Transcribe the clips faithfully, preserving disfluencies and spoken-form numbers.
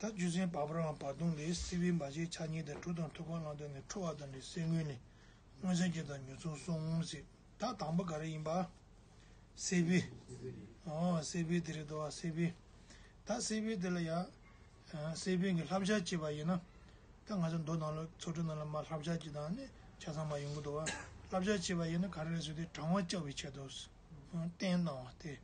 ད་རྒྱུ་མཚན་བར་པར་བ་བར་སྟོང་ལས། སྲིད་པའི་འབའ་ཞིག་ཆ་གཉིས་དང་། གྲོལ་དང་ཐུབ་པ་ལམ་སྟོང་ནས། འཁྲུལ་བ་དང་ནི་སེལ་དངོས་ནི། མངོན་སུམ་རྒྱུ་དང་མྱོང་ཚུལ་གསུམ་ཟེར། ད་དང་པོ་ག་རེ་ཡིན་པ། སྲིད་པའི། ཨོ་སྲིད་པའི་དེ་རེད་དོ། སྲིད་པའི། ད་སྲིད་པའི་དེ་ལ་ཡ། ཨ་སྲིད་པའི་གི་བསླབ་བྱ་བྱས་པ་ཡིན་ན། ད་ང་ཚོ་མདོ་ནང་ལ་ཚོགས་དྲུག་ནང་ལ་མ་བསླབ་བྱ་བྱས་དང་ནི་ཆ་ཚང་མ་ཡོང་གི་འདུག་བ། བསླབ་བྱ་བྱས་པ་ཡིན་ན་ག་རེ་རེད་ཟེར་དུས་དྲང་བ་བཅའ་བའི་ཆེད་དུ། ཨ་བརྟན་གནང་བ་དེ།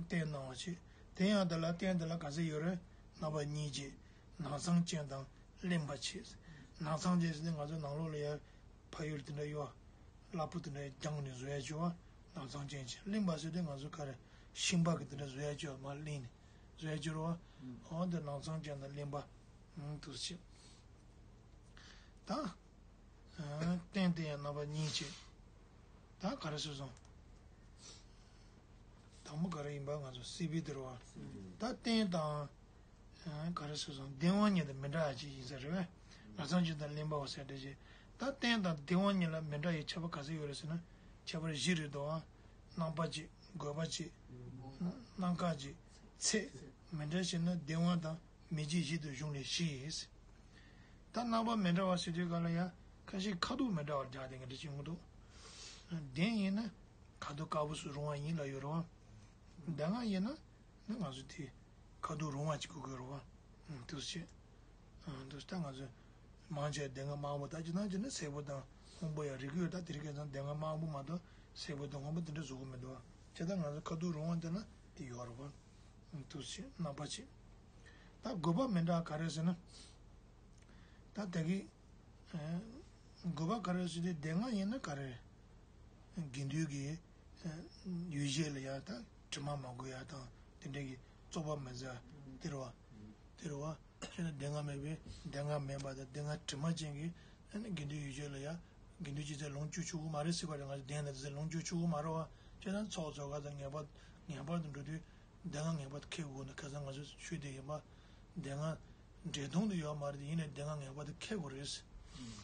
བརྟན་གནང་བ་བྱེད། དེ་ཡང་དེ་ལ་བརྟན་དེ་ལ་ག་ཚོད་ཡོད་རེད། རྣམ་པ་གཉིས་ཀྱིས་ནག་ཚང་ཅན་དང་གླེན་པ་བྱེད། ནག་ཚང་ཅན་ཟེར་ནས་ང་ཚོ་ནང་ལོགས་ལ་ཡ་ཕ་ཡུལ་དེ་འདྲ་ཡོད། གླ་ཕོགས་དེ་འདྲ་རྒྱང་ནས་བཟོ་ཡ་བྱེད་པ་ནག་ཚང་ཅན་བྱེད། གླེན་པ་ཟེར་དུས་ང་ཚོ་ག་རེ་ཤིང་པ་གི་དེ་འདྲ་བཟོ་ཡ་བྱེད་པ་མར་གླན་ནས་བཟོ་ཡ་བྱེད་རོ། འོ་འདི་ནག་ཚང་ཅན་དང་གླེན་པ་དུ་བྱེད། ད། བརྟན་དེ་ཡང་རྣམ་པ་གཉིས་བྱེད། ད་ག་རེ་ཟེར་སོང་། དང་པོ་ག་རེ་ཡིན་པ་ང་ཚོ་སྲིད་པའི་དེ་རེད་བ། ད་བརྟན་དང་། ག་རེ་ཟེར་སོང་། བདེན་དཔང་གཉིས་དང་མི་འདྲ་བ་ཅིག་ཡིན་ས་རེད་བས། ནག་ཚང་ཅན་དང་གླེན་པ་བ་ཟེར་འདྲ་ཅིག་ད་བརྟན་དང་བདེན་དཔང་གཉིས་ལ་མི་འདྲ་བའི་ཁྱད་པར་ག་ཚོད་ཡོད་རེད་ཟེར་ན། ཁྱད་པར་བཞི་རེད་དོ། རྣམ་པ་གཅིག་དགོས་པ་གཅིག་རྣམ་དཀར་གཅིག་ཚད་མི་འདྲ་བྱས་ན་བདེན་དཔང་དང་མི་འབྱེད་བཞི་དུ་གཞུང་ལས་བཞི་ཡིན། ད་རྣམ་པ་མི་འདྲ་བ་ཟེར་དུས་ག་ལ་ཡ། ཁ་ཤས་ཁ་དོག་མི་འདྲ་བར་སྦྱར་ཏེ་འདྲ་ཅིག་ཡོང་གི་འདུག་བདེན་ཡིན་ན་ཁ་དོག་དཀར་པོ་སུ་རུང་བ་ཡིན་ལ་ཡོད་རེད་བ། བདེན་དཔང་ཡིན་ན་ནི་ང་ཚོ་དེ་ཁ་དོག་རུང་བ་ཅིག་དགོས་ཀྱི་རེད་བ། འདུག་སེ་བྱས། འདུག་ད་ང་ཚོ་མང་ཆེ་བདེན་དཔང་དམར་པོ། ད་ཅི་ན་ཅི་ན་སེར་པོ་དང་སྔོན་པོ་ཡང་རིག་གི་ཡོད། ད་དེ་རིགས་ཀྱི་ཚང་བདེན་དཔང་དམར་པོ་མ་གཏོགས་སེར་པོ་དང་སྔོན་པོ་དེ་འདྲ་བཟོ་གི་མི་འདུག་བ། བྱས་ད་ང་ཚོ་ཁ་དོག་རུང་བ་དེ་ན་དེ་ཡོད་རེད་བ། དུ་ཞིག་རྣམ་པ་ཅིག་ད་དགོས་པ་མི་འདྲ་ག་རེ་ཟེར་ན། ད་དེ་གི་དགོས་པ་ག་རེ་ཟེར་དུས་བདེན་དཔང་ཡིན་ན་ག་རེ། དགེ་འདུན་གྱི་ཡུལ་ཤེས་ལ་ཡ་ད་དྲི་མ་མ་དགོས་ཡ་དང་དེ་འདྲ་གི་བཙོག་པ་མི་བཟའ་དེ་རེད་བ། དེ་རེད་བ། བྱས་ན་བདེན་དཔང་མེད་པའི་བདེན་དཔང་མེད་པ་དང་བདེན་དཔང་དྲི་མ་ཅན་གྱི་དགེ་འདུན་ཡུལ་ཤེས་ལ་ཡ་དགེ་འདུན་སྤྱི་ཚད་ལོངས་སྤྱོད་ཆོག་གི་མ་རེད་ཟེར་བ་རེད། ང་ཚོ་བདེན་དཔང་དེ་ཚོ་ལོངས་སྤྱོད་ཆོག་གི་མ་རེད་བ། བྱས་ན་ཚོགས་ཚོགས་ཁ་དང་ངེས་པར་ངེས་པར་དུ་འགྲོ་དུས། བདེན་དཔང་ངེས་པར་དུ་འཁྱེར་དགོས་ན། ཁ་སང་ང་ཚོས་ཞུས་དེ་ཡིན་པ། བདེན་དཔང་འབྲས་དོན་དུ་ཡོད་མ་རེད། ཡིན་ནའི་བདེན་དཔང་ངེས་པར་དུ་འཁྱེར་དགོས་རེད།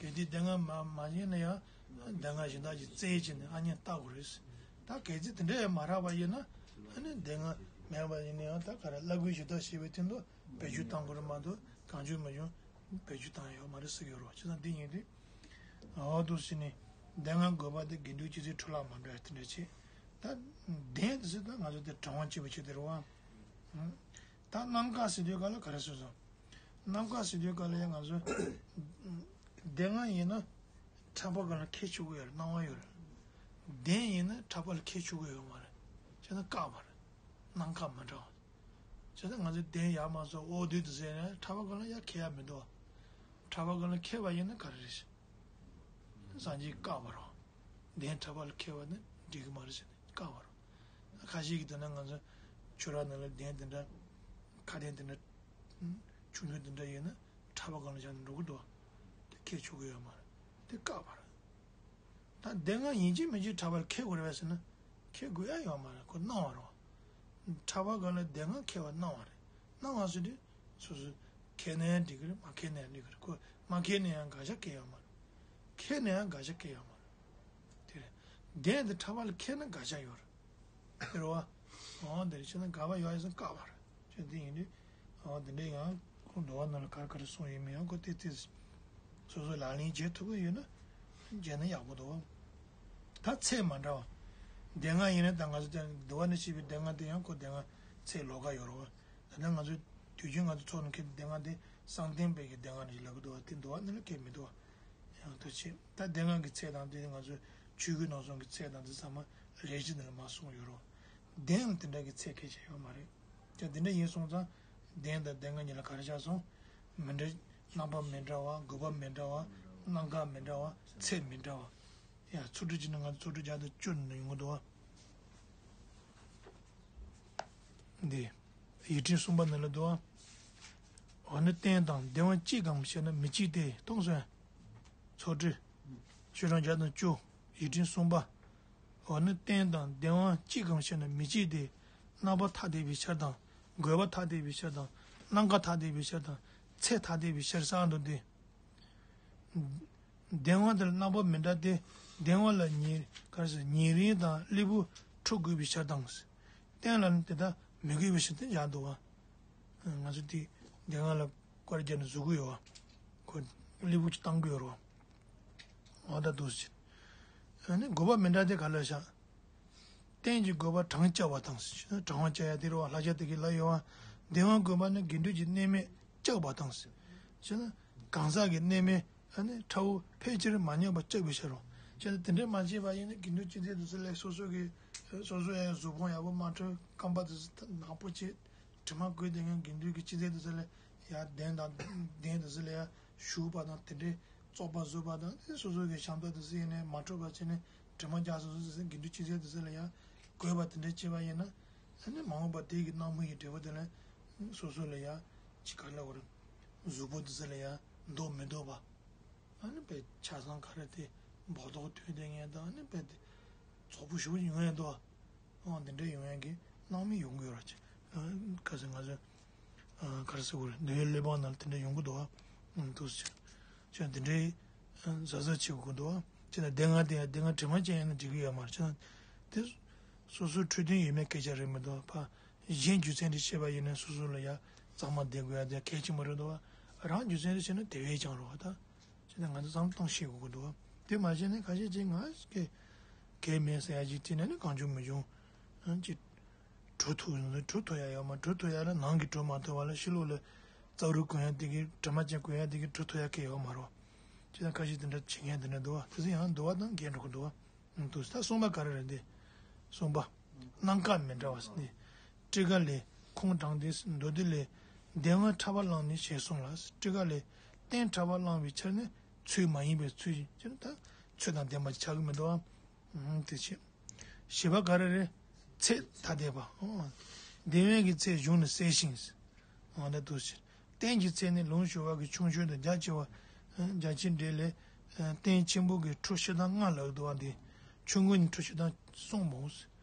གལ་ཏེ་བདེན་དཔང་མ་མ་ཡིན་ན་ཡང་བདེན་དཔང་གཞན་དག་གིས་བཙལ་བྱས་ནས་ཨ་ནི་བལྟ་དགོས་རེད། ད་གལ་སྲིད་དེ་འདྲ་ཡང་མ་རག་པ་ཡིན་ན་ཨ་ནི་བདེན་དཔང་མེད་པ་ཡིན་ན་ཡང་ད་ག་རེ་བླ་གོས་ཞུ་དག་ཞེས་པའི་དོན་དུ་བེད་སྤྱོད་གཏང་དགོས་རེད་མ་གཏོགས་གང་བྱུང་མང་བྱུང་བེད་སྤྱོད་བཏང་ཡོད་མ་རེད་ཟེར་གྱི་ཡོད་རེད་བ། བྱས་ཙང་འདི་ཡིན་དུས། འོ་འདུག་སེ་ནི། བདེན་དཔང་དགོས་པ་དེ་དགེ་འདུན་སྤྱི་ཚད་འཕྲོ་བརླག་མ་འགྲོ་ཡ་དེ་འདྲ་བྱེད། ད། བདེན་དེ་ཟེར་ད་ང་ཚོ་དེ་དྲང་བ་བྱེད་པ་བྱེད་དེ་རེད་བ། ད་རྣམ་དཀར་ཟེར་དུས་ག་ལ་ག་རེ་ཟེར་སོང་། རྣམ་དཀར་ཟེར་དུས་ག་ལ་ཡ་ང་ཚོ། བདེན་དཔང་ཡིན་ན། ཕྲག་པ་ག་ལ་འཁྱེར་ཆོག་གི་ཡོད་རེད། སྣང་བ་ཡོད་རེད། བདེན་ཡིན་ན་ཕྲག་པ་ལ་འཁྱེར་ཆོག་གི་ཡོད་མ་རེད། བྱས་ན་དཀར་བ་རེད། རྣམ་དཀར་མ་འདྲ་བ། བྱས་ཙང་ང་ཚོས་བདེན་ཡར་མར་སོགས་འོ་དུས་དུ་ཟེར་ནས་ཕྲག་པ་གང་ལ་ཡར་འཁྱེར་ཡ་མི་འདུག་ཕྲག་པ་གང་ལ་འཁྱེར་བ་ཡིན་ན་ག་རེ་རེད། སངས་རྒྱས་བཀག་པ་རེད། བདེན་ཕྲག་པ་ལ་འཁྱེར་བ་ནི་འགྲིག་གི་མ་རེད་ཟེར་ནས་བཀག་པ་རེད། ཁ་ཤས་ཀྱིས་དེ་ན་ང་ཚོ་ཆོས་ར་ནང་ལ་བདེན་དེ་འདྲ། ཁ་བདེན་དེ་འདྲ། ཆུང་ཆུང་དེ་འདྲ་ཡིན་ན་ཕྲག་པ་གང་ལ་བཞག་ནས་འགྲོ་གི་འདུག་དེ་འཁྱེར་ཆོག་གི་ཡོད་མ་རེད། དེ་བཀག་པ་རེད། ད་བདེན་དཔང་ཡིན་གཅིག་མིན་གཅིག་ཕྲག་པ་ལ་འཁྱེར་དགོས་རེད་པས་ཟེར་ན། འཁྱེར་དགོས་ཡ་ཡོད་མ་རེད། ཁོ་སྣང་བ་རེད། ཕྲག་པ་གང་ལ་བདེན་དཔང་འཁྱེར་བ་སྣང་བ་རེད། སྣང་བ་ཟེར་དུས་སོ་སོས་འཁྱེར་ན་ཡང་འགྲིག་གི་རེད། མ་འཁྱེར་ན་ཡང་འགྲིག་གི་རེད། ཁོ་མ་འཁྱེར་ན་ཡང་དགག་བྱ་གང་ཡང་ཡོད་མ་རེད། འཁྱེར་ན་ཡང་དགག་བྱ་གང་ཡང་ཡོད་མ་རེད། དེ་རེད། བདེན་དེ་ཕྲག་པ་ལ་འཁྱེར་ན་དགག་བྱ་ཡོད་རེད། དེ་རེད་བ། འོ་དེ་རེད། བྱས་ན་དགག་པ་ཡོད་ཡ་ཟེར་བཀག་པ་རེད། བྱས་དེ་ཡིན་དུས། འོ་དེ་འདྲ་ཡང་ཁོང་འགྲོ་བ་རྣམས་ལ་ག་རེ་ག་རེ་གསུངས་ཡོད་མེད་ཡང་ཁོ་ཏོག་ཙམ་སོ་སོ་ལག་ལེན་བྱེད་ཐུབ་ཀྱི་ཡོད་ན་བྱས་ན་ཡག་པོ་འདུག་བ། ད་ཚད་མ་འདྲ་བ། བདེན་དཔང་ཡིན་ན་ད་ང་ཚོ་དེ་འདུལ་བ་ནས་བཤད་པའི་བདེན་དཔང་དེ་ཡང་ཁོ་བདེན་དཔང་ཚད་ལོགས་ཀ་ཡོད་རེད་བ། ད་ལྟ་ང་ཚོ་དུས་རྒྱུན་ང་ཚོ་ཚོགས་ནང་ཁྱེར་བདེན་དཔང་དེ་བསམ་གཏན་པའི་གི་བདེན་དཔང་རེད་ལབ་ཀྱི་འདུག་བ། དེ་འདུལ་བ་ནང་ལ་སྐད་མི་འདུག་བ། ཡང་དུ་ཆེ། ད་བདེན་དཔང་གི་ཚད་དང་དེ་ང་ཚོའི་ཆོས་བརྒྱུད་ནང་གསུང་གི་ཚད་དང་དེ་ཚང་མ་ལས་གཞི་འདི་ལ་མ་གསུངས་ཡོད་རོ། བདེན་དེ་འདྲ་གི་ཚད་ཁེ་ཆེ་ཡོད་མ་རེད། ཀྱང་དེ་འདྲ་ཡིན་སོང་ཙང་བདེན་དང་བདེན་དཔང་གཉིས་ལ་ག་རེ་ཆགས་སོང་། མི་འདྲ། རྣམ་པ་མི་འདྲ་བ། དགོས་པ་མི་འདྲ་བ། རྣམ་དཀར་མི་འདྲ་བ། ཚད་མི་འདྲ་བ། ཡ་ཚོགས་དྲུག་ཅིག་ནི་ང་ཚོ་ཚོགས་དྲུག་བརྒྱ་དང་བཅུ་ནང་ཡོང་གི་འདུག་བ། འདི། ཡིག་ཕྲེང་གསུམ་པ་ནང་ལ་འདུག་བ། འོ་ན་བདེན་དང་བདེན་དཔང་གཅིག་གམ་ཞེ་ན་མི་གཅིག་སྟེ། གཏོང་སོང་། ཚོགས་དྲུག་ཤོག་གྲངས་བརྒྱ་དང་བཅུ། ཡིག་ཕྲེང་གསུམ་པ། འོ་ན་བདེན་དང་བདེན་དཔང་གཅིག་གམ་ཞེ་ན་མི་གཅིག་སྟེ། རྣམ་པ་ཐ་དད་པའི་ཕྱིར་དང་། དགོས་པ་ཐ་དད་པའི་ཕྱིར་དང་། རྣམ་དཀར་ཐ་དད་པའི་ཕྱིར་དང་། ཚད་ཐ་དད་པའི་ཕྱིར་གསུམ་དུ་འདུས། བདེན་དཔང་དེ་ལ་རྣམ་པ་མི་འདྲ་སྟེ། བདེན་དཔང་ལ་ཉེ་ག་རེ་ཟེར་ཉེ་རིང་དང་སླེ་པོ་འཁྲུལ་དགོས་པའི་ཕྱིར་དང་། བདེན་ལ་ནི་དེ་དག་མི་དགོས་པའི་ཕྱིར་དེ་སྦྱར་འདུག་བ། ང་ཚོ་དེ། སྡེ་ལྔ་ལ་སྐོར་རྒྱབ་ནས་བཟོ་གི་ཡོད་བ། ཁོ་གླེགས་བམ་ཅིག་བཏང་གི་ཡོད་རེད་བ། འོ་ད་འདུག་སེ་བྱས། ཨ་ནི་དགོས་པ་མི་འདྲ་དེ་ག་ལ་བཞག་རྟེན་གྱི་དགོས་པ་གྲངས་བཅག་པ་དང་ཟེར། གྲངས་བཅག་ཡ་དེ་རེད་བ། ལྷ་བཅག་དེ་གི་ལ་ཡོད་བ། སྡེ་དབང་དགོས་པ་ནི་དགེ་འདུན་གྱི་གནས་མལ་བཅག་པ་དང་ཟེར། བྱས་ན་གང་ཟག་གི་གནས་མལ་ཨ་ནི་ཁྲ་བོ་ཕལ་ཆེར་མ་ཉམས་པ་བཅག་པའི་ཕྱིར་རོ། བྱས་ན་དེ་འདྲས་མ་བྱས་པ་ཡིན་ན་དགེ་འདུན་ཅི་མཛད་དུ་ཟེར་ལས་སོ་སོ་གི་སོ་སོ་ཡང་གཟུགས་ཕུང་ཡག་པོ་མ་འཁྲུད། རྐང་པ་དེ་ཚོ་ནག་པོ་བྱས། དྲི་མ་བཀོད་དེ་ངན་དགེ་འདུན་གྱི་ཅི་མཛད་དུ་ཟེར་ལས་ཡ་གདན་དང་གདན་དུ་ཟེར་ལས་ཡ་བཞུགས་པ་དང་དེ་འདྲས་བཙོག་པ་བཟོས་པ་དང་དེ་སོ་སོ་གི་ཞབས་ཏོག་དུ་ཟེར་ནས་མ་འཁྲུད་པ་བྱས་ནས་དྲི་མ་རྒྱག་སོ་སོ་ཟེར་དགེ་འདུན་ཅི་མཛད་དུ་ཟེར་ལས་ཡ་དགོས་པ་དེ་འདྲས་བྱས་པ་ཡིན་ན། ཨ་ནི་མ་འོངས་པ་དེ་གི་སྣང་མུན་གྱི་འབྲས་བུ་དེ་ལ་སོ་སོ་ལ་ཡ་ཅི་ག་ལ་བར་གཟུགས་པོ་དུ་ཟེར་ལས་ཡ་མདོག་མི་མདོག་པ། ཨ་ནི་པའི་ཆ་ཚང་ག་རེ་དེ་སྦོ་ཏོག་ཐོན་དེ་ངན་དང་ཨ་ནི་པའི་དེ་ཚོགས་པོ་ཞུ་ཡོང་ཡ་འདུག་ཨང་དེ་འདྲ་ཡོང་ཡ་གི་སྣང་མེད་ཡོང་གི་ཡོད་ར་ཅི། ཁ་སང་ང་ཚོ་ག་རེ་ཟེར་དགོས་རེད། འདུལ་བའི་གླེགས་བམ་ནང་ལ་དེ་འདྲ་ཡོང་གི་འདུག་ཨ། འདུག་ཟེར་ཅི་དེ་འདྲའི་གཟབ་གཟབ་བྱེད་དགོས་འདུག་ཨ། ཅི་ན་སྡེ་ལྔ་དེ་ཡ་སྡེ་ལྔ་དྲི་མ་ཅན་ཡིན་ན་འགྲིག་གི་ཡོད་མ་རེད། ཅི་ན་དེ་སོ་སོའི་འཕྲོད་བསྟེན་ཡོད་མེད་སྐད་ཆ་རེད་མི་འདུག་ཕ། གཞན་རྒྱུ་མཚན་དེ་བཤད་པ་ཡིན་ན་སོ་སོ་ལ་ཡ་གཙང་མ་བསྡད་དགོས་ཡ་དེ་གལ་ཆེན་པོ་རེད་འདུག་བ། རང་རྒྱུ་མཚན་དེ་བཤད་ན་དེ་བས་ཀྱང་རེད་བ་ད། བྱས་ན་ང་ཚོ་བསམ་བློ་གཏོང་ཤེས་དགོས་ཀྱི་འདུག་བ། དེ་མ་བྱས་ན་ཁ་ཤས་ཅིག་ང་གི་གལ་མེད་ཟེར་ཡ་ཅིག་བྱས་ན་ནི་གང་བྱུང་མི་བྱུང་། ཨ་ཅིག་གྲུ་ཐུག་ཡོང་ཚེ་གྲུ་ཐུག་ཡ་ཡོད་མ་གྲུ་ཐུག་ཡ་ལ་ནང་གི་གྲུ་མ་ཐུག་པ་ལ་ཕྱི་ལོགས་ལ་ཙག་རུ་གོན་ཡ་དེ་གི་དྲི་མ་ཅན་གོན་ཡ་དེ་གི་གྲུ་ཐུག་ཡ་གལ་ཡོད་མ་རེད་བ། བྱས་ན་ཁ་ཤས་དེ་འདྲ་བྱེད་མཁན་དེ་འདྲ་འདུག་བ། དེ་ཚོ་ཡང་འདུག་བ་དང་འགལ་འགྲོ་གི་འདུག་བ། འདུག་ད་གསུམ་པ་ག་རེ་རེད་འདི། གསུམ་པ། སྣང་ཁ་མི་འདྲ་བ་ཟེར་ནི། ཊཱི་ཀ་ལས། ཁོང་དྲངས་ཏེ་མདོ་སྡེ་ལས། སྡེ་ལྔ་ཕྲ་བ་བླངས་ནས་ཞེས་གསུངས་ལ། ཊཱི་ཀ་ལས། རྟེན་ཕྲ་བ་བླངས་པའི་ཕྱིར་ནི་ཚུལ་མ་ཡིན་པའི་ཚུལ་ཡིན་ཕྱིར་ད་ཚུལ་དང་ལྡན་པ་ཆགས་ཀྱི་མི་འདུག་ཨ། དེ་བྱས། བཞི་པ་ག་རེ་རེད། ཚད་ཐ་དད་པ། སྡེ་དབོན་གྱི་ཚད་གཞུང་ནས་གསལ་ཞིང་། འོ་ན་འདུག་ཟེར། རྟེན་གྱི་ཚད་ནི་ལུང་ཞུ་བ་གི་ཆུང་ཆུང་དང་རྒྱ་ཆེ་བ། རྒྱ་ཆེ་འགྲེལ་ལས། རྟེན་ཆེན་པོ་གི་ཁྲོ་ཕྱི་དང་ལྔ་ལག་ཏུ་བ་འདི། ཆུང་ངུ་ནི་ཁྲོ་ཕྱི་དང་གསུམ་མོ།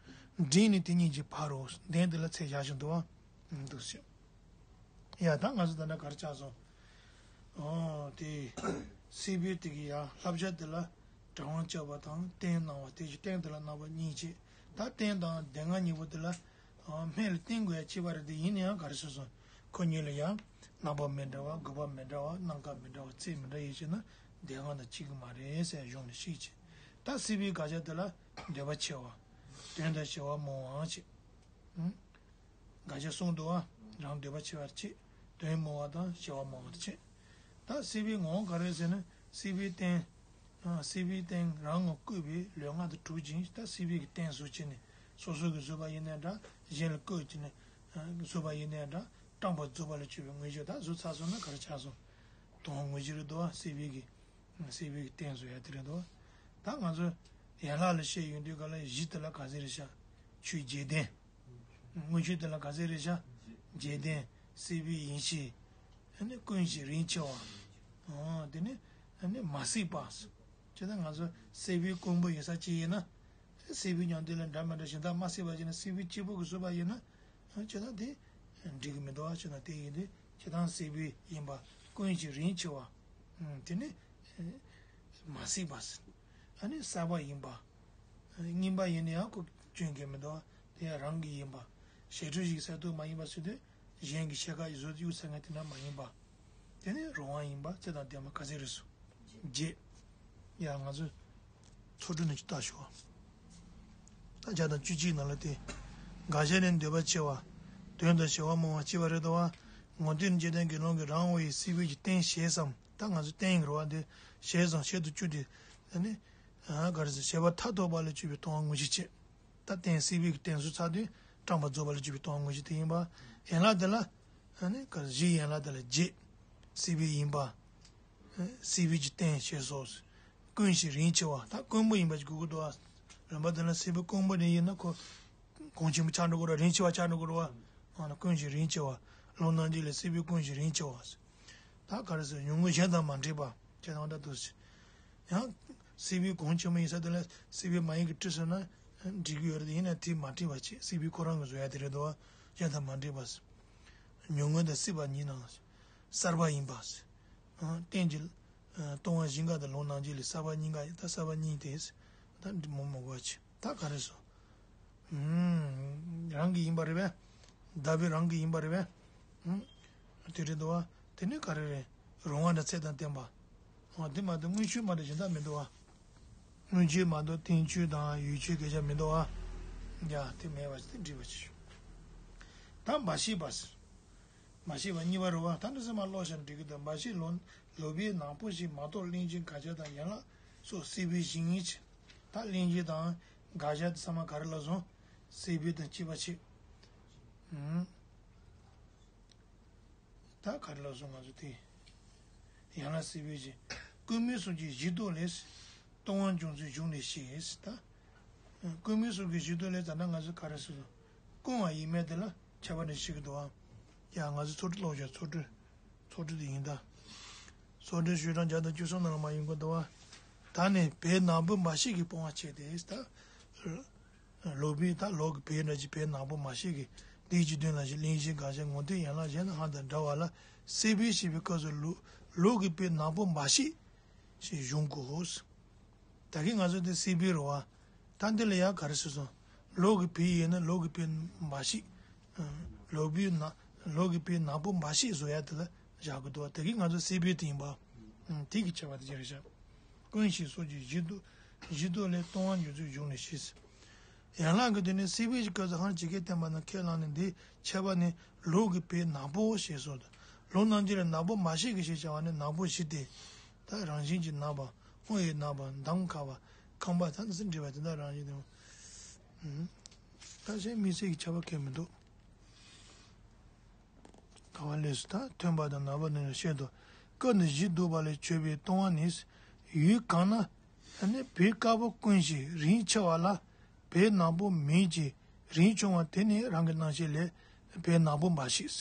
འབྲིང་ནི་དེ་གཉིས་ཀྱི་བར་རོ། གདན་དེ་ལ་ཚད་བཞག་བཞིན་དུ་བ། འདུག་ཟེར། ཡ་ད་ང་ཚོ་ད་ལྟ་གར་ཆགས་སོང་། ཨོ་དེ། སྲིད་པའི་དེ་གི་ཡ་བསླབ་བྱ་དེ་ལ་དྲང་བ་བཅའ་བ་དང་རྟེན་གནང་བ་དེ་བཞིན་རྟེན་དེ་ལ་གནང་བ་གཉིས་བྱེད། ད་རྟེན་དང་སྡེ་ལྔ་གཉིས་པོ་དེ་ལ་སྨད་ལ་བརྟེན་དགོས་ཡ་ཅི་བ་རེད་དེ་ཡིན་ན་ཡང་ག་རེ་ཟེར་སོང་། ཁོ་གཉིས་ལ་ཡང་རྣམ་པ་མི་འདྲ་བ་དགོས་པ་མི་འདྲ་བ་སྣང་ཁ་མི་འདྲ་བ་ཚད་མི་འདྲ་ཡོད་ཅེ་ན་སྡེ་ལྔ་དང་གཅིག་གི་མ་རེད་ཟེར་གཞུང་ནས་ཤིག་བྱེད། ད་སྲིད་པའི་དགག་བྱ་དེ་ལ་འདོད་པ་ཆེ་བ། དོན་དང་བྱ་བ་སྨོ་བའང་བྱེད། དགག་བྱ་གསུམ་འདུག་བ། རང་འདོད་པ་ཆེ་བར་བྱེད། དོན་སྨོ་བ་དང་བྱ་བ་སྨོ་བར་བྱེད། ད་སྲིད་པའི་ངོ་བོ་ག་རེ་ཟེར་ན་སྲིད་པའི་རྟེན། སྲིད་པའི་རྟེན་རང་ངོ་བཀོད་པའི་ལུས་ངག་དང་གྲུབ་ཅིང་ད་སྲིད་པའི་གི་རྟེན་བཟོ་བྱས་ནས་སོ་སོ་གི་བཟོས་པ་ཡིན་ནའི་འདྲ་གཞན་ལ་བཀོད་བྱས་ནས་བཟོས་པ་ཡིན་ནའི་འདྲ་སྐྲངས་པ་རྫོགས་པ་ལ་སྤྱོད་པའི་དངོས་གཞི་ད་བཟོ་ཚར་སོང་ན་ག་རེ་ཆགས་སོང་། དོན་དངོས་གཞི་རེད་འདུག་བ་སྲིད་པའི་གི་སྲིད་པའི་གི་རྟེན་བཟོ་ཡ་དེ་རེད་འདུག་བ། ད་ང་ཚོ་ཡན་ལག་ལ་བཤད་ཡོང་དུས་ག་ལ་གཞི་དེ་ལ་ག་ཚད་རེད་ཤག་ཆོས་བརྒྱད་ལྡན། མངོན་སྤྱོད་དེ་ལ་ག་ཚད་རེད་ཤག་བརྒྱད་ལྡན། སྲིད་པའི་ཡེ་ཤེས། ཨ་ནི་ཀུན་གཞི་རིན་ཆེ་བ། ཨོ་དེ་ནི་ཨ་ནི་མ་སྲིད་པ། ཅེ་ན་ང་ཚོ་སྲིད་པའི་ཀུན་པོ་ཡིན་ས་ཅི་ཡིན་ན། སྲིད་པའི་མྱང་འདས་ལ་འདྲ་མི་འདྲ་གཞན་དག་མ་སྲིད་པ་ཅེ་ན་སྲིད་པའི་སྐྱེས་བུ་གིས་བཟོས་པ་ཡིན་ན། ཅེ་ན་དེ་འགྲིག་གི་མི་འདུག་ཨ། ཅེ་ན་དེ་ཡིན་དུས་ཅེ་ན་སྲིད་པའི་ཡིན་པ་ཀུན་གཞི་རིན་ཆེ་བ། དེ་ནི་མ་སྲིད་པ། ཨ་ནི་གསར་པ་ཡིན་པ། རྙིང་པ་ཡིན་ན་ཡང་ཁོ་སྐྱོན་གྱི་མི་འདུག་དེ་ཡང་རང་གི་ཡིན་པ། ཞི་ཁྲོ་ཞིག་གསར་དུ་མ་ཡིན་པ་ཟེར་དུས་གཞན་གྱི་ཤེལ་དཀར་ཡིག་བཟོ་དུས་ཡོད་ས་ངན་དེ་འདྲ་མ་ཡིན་པ། དེ་ནི་རང་དབང་ཡིན་པ་ཚེ་དང་ལྡན་པ་ག་ཚད་རེད་སོ། བརྒྱད། ཡ་ང་ཚོས་ཚོགས་དྲུག་ནས་ཅིག་ལྟ་ཞུ་བ། ད་བརྒྱ་དང་བཅུ་གཅིག་ནང་ལ་དེ། དགག་བྱ་ནི་འདོད་པ་ཆེ་བ། དོན་དང་བྱ་བ་སྨོ་བ་ཅི་བ་རེད་དོ་བ། ངོ་སྟོན་བརྒྱད་ལྡན་དགེ་སློང་གིས་རང་དབང་བའི་སྲིད་པའི་གི་རྟེན་ཞེས་སམ། ད་ང་ཚོ་རྟེན་ཡིན་རོ་བ་འདི་ཞེས་སམ་བཤད་དུ་བཅུག་སྟེ། ཨ་ནི། ག་རེ་ཟེར་བྱས་པ་མཐར་ཐུག་པ་ལ་སྤྱོད་པའི་ལྟུང་བ་དངོས་གཞི་བྱེད། ད་རྟེན་སྲིད་པའི་གི་རྟེན་གསུམ་ཚར་དུས་སྐྲངས་པ་རྫོགས་པ་ལ་སྤྱོད་པའི་ལྟུང་བ་དངོས་གཞི་དེ་ཡིན་པ། ཡན་ལག་དེ་ལ། ཨ་ནི་ག་རེ་གཞི་ཡན་ལག་དེ་ལ་བརྒྱད། སྲིད་པའི་ཡིན་པ། སྲིད་པའི་གི་རྟེན་ཞེས་སོགས། ཀུན་གཞི་རིན་ཆེ་བ་ད་ཀུན་པོ་ཡིན་པ་ཞིག་དགོས་ཀྱི་འདུག་བ། རིམ་པ་དེ་ལ་སྲིད་པའི་ཀུན་པོ་དེ་ཡིན་ན་ཁོ། གོང་ཆེན་པོ་ཆགས་འགྲོ་གི་རེད་བ་རིན་ཆེ་བ་ཆགས་འགྲོ་གི་རེད་བ། ཨ་ནི་ཀུན་གཞི་རིན་ཆེ་བ། ལུང་རྣམ་འབྱེད་ལས་སྲིད་པའི་ཀུན་གཞི་རིན་ཆེ་བ། ད་ག་རེ་ཟེར་ཉུང་ངུ་གཞན་དང་མ་འདྲེས་པ་ཅེས་དང་འདྲ་འདུག་ཟེར། ཡང་སྲིད་པའི་གོང་ཆེན་པོ་ཡིན་ས་དེ་ལ་སྲིད་པའི་མ་ཡིན་གྱི་དྲི་ཟེར་ན་འགྲིག་གི་ཡོད་རེད་ཡིན་ན་དེ་མ་འདྲེས་པ་ཅེས་སྲིད་པའི་ཁོ་རང་གི་བཟོ་ཡ་དེ་རེད་དོ། གཞན་དང་མ་འདྲེས་པ་ཟེར། ཉུང་ངུ་དང་སྲིད་པ་ཉིད་ནང་གསར་པ་ཡིན་པ་ཟེར། རྟེན་གྱི་ལྟུང་བ་བཞི་འགའ་དང་ལུང་རྣམ་འབྱེད་ལས་གསར་པ་གཉིས་འགའ་ཡིན་ད་གསར་པ་གཉིས་དེ་ཟེར། ད་འདི་མོ་མོ་གོ་ཆེ། ད་ག་རེ་སོ། ཨུམ། རང་གི་ཡིན་པ་རེད་པས། བདག་པོའི་རང་གི་ཡིན་པ་རེད་པས། ཨུམ། དེ་རེད་འདུག་བ། དེ་ནི་ག་རེ་རེད། རུང་བ་འདྲ་ཚད་དང་ལྡན་པ། འོ་དེ་མ་གཏོགས་དངུལ་ཆུ་མ་གཏོགས་གཞན་དག་མི་འདུག་བ། དངུལ་ཆུ་མ་གཏོགས་ཐན་ཆུ་དང་ཡུལ་ཆུ་སྐད་ཆ་མི་འདུག་བ། ཡ་དེ་མེད་པ་ཞིག་དེ་འགྲིག་པ་ཞིག་ད་འབའ་ཞིག་པ་ཟེར། མ་ཤེས་པ་གཉིས་པ་རེད་བ། ད་འདི་ཚོ་མ་ཀློག་བཞག་འགྲིག་གི་འདུག་འབའ་ཞིག་ལོ། ལོ་པའི་ནག་པོ་ཞིག་མ་གཏོགས་གླེང་གཞི་དགག་བྱ་དང་ཡན་ལག་སོགས་སྲིད་པའི་གཞི་ཉིད་ཅེས། ད་གླེང་གཞི་དང་དགག་བྱ་དེ་ཚང་མ་ག་རེ་ལབ་སོང་། སྲིད་པའི་དང་བཅས་པ་ཆེ། ཨུམ། ད་ག་རེ་ལབ་སོང་ང་ཚོ་དེ། ཡན་ལག་སྲིད་པའི་གཞི། ཀུན་མིག་སོགས་ཀྱི་གཞི་ལྡོག་ལས། སྟོང་པ་འབྱུང་ཚུལ་གཞུང་ལས་ཤེས། ད། ཀུན་མིག་སོགས་ཀྱི་གཞི་ལྡོག་ལས་ད་ལྟ་ང་ཚོ་ག་རེ་ཟེར་སོང་། ཀུན་བ་ཡིན་མིན་དེ་ལ་ཁྱད་པར་འདྲ་ཞིག་གི་འདུག་ཨ། ཡ་ང་ཚོ་ཚོགས་དྲུག་ཀློག་བྱ་ཚོགས་དྲུག་ཚོགས་དྲུག་དེ་ཡིན་ད། ཚོགས་དྲུག་ཞུས་གྲངས་བརྒྱ་དང་བཅུ་གསུམ་ནང་ལ་མ་ཡིན་གོ་འདུག་བ། ད་ནི་བོད་ནག་པོ་འབའ་ཞིག་གི་སྤོང་བ་བྱས་ཏེ་ད། ལོ་པའི་ད་ལོ་གི་བོད་འདྲ་ཅིག་བོད་ནག་པོ་འབའ་ཞིག་གི་དེའི་རྗེས་མཐུན་ལ་ཞིག་གླེང་གཞི་དགག་བྱ་ངོ་སྤྲོད་ཡན་ལག་གཞན་དང་ཧ་དང་འདྲ་བ་ལ་སྲིད་པའི་ཞེས་པའི་སྐབས་སུ་ལོ་ལོ་གི་བོད་ནག་པོ་འབའ་ཞིག་ཞེས་གཞུང་གོ། ད་གིན་ང་ཚོ་འདི་སྲིད་པའི་རེད་བ། ད་འདི་ལ་ཡང་ག་རེ་ཟེར་སོང་། ལོ་གི་བོད་ཡིན་ན་ལོ་གི་བོད་འབའ་ཞིག་ལོ་བོད་ན་ལོ་གི་བོད་ནག་པོ་འབའ་ཞིག་བཟོ་ཡ་དེ་ལ་བཞག་གི་འདུག་བ། ད་གིན་ང་ཚོ་སྲིད་པའི་དེ་ཡིན་པ། དེ་གི་ཁྱད་པར་དེ་ཅི་རེད་ཤག་ཀུན་གཞི་སོགས་ཀྱི་གཞི་ལྡོག་གཞི་ལྡོག་ལས་སྟོང་པ་འབྱུང་ཚུལ་གཞུང་ལས་ཤེས། ཡན་ལག་གི་དོན་ནི་སྲིད་པའི་སྐབས་སུ་ཧང་ཇི་སྐད་བསྟན་པ་ན་ཁས་བླངས་ནས་འདི་འཆད་པ་ནི་ལོ་གི་བོད་ནག་པོ་ཞེས་སོགས་དང་། ལོ་རྣམ་འབྱེད་ལས་ནག་པོ་འབའ་ཞིག་གི་ཞེས་བྱ་བ་ནི་ནག་པོ་བཞི་སྟེ། ད་རང་བཞིན་གྱིས་ནག་པ། དངོས་ཡོད་ནག་པ། འདམ་ཁ་བ། ཁང་པ་ད་ནི་འདྲི་བ་དེ་དག་རང་བཞིན་དང་། ད་གཞན་དམིགས་བསལ་གྱི་ཁྱད་པར་གང་ཡང་མི་འདུག་ག་བ་ལས་སུ་ད་ཐོན་པ་དང་ནག་པོ་ནི་བཤད་དོ། ཀུན་ནས་གཞི་ལྡོག་པ་ལས་བྱུང་བའི་སྟོང་པ་ནི། ཡུལ་གང་ན་ནི་བོད་དཀར་པོ་ཀུན་གཞི་རིན་ཆེ་བ་ལ་བོད་ནག་པོ་མེད་ཀྱི་རིན་ཆུང་བ་དེ་ནི་རང་གི་རྣམ་ཤེས་ལས་བོད་ནག་པོ་འབའ་ཞིག་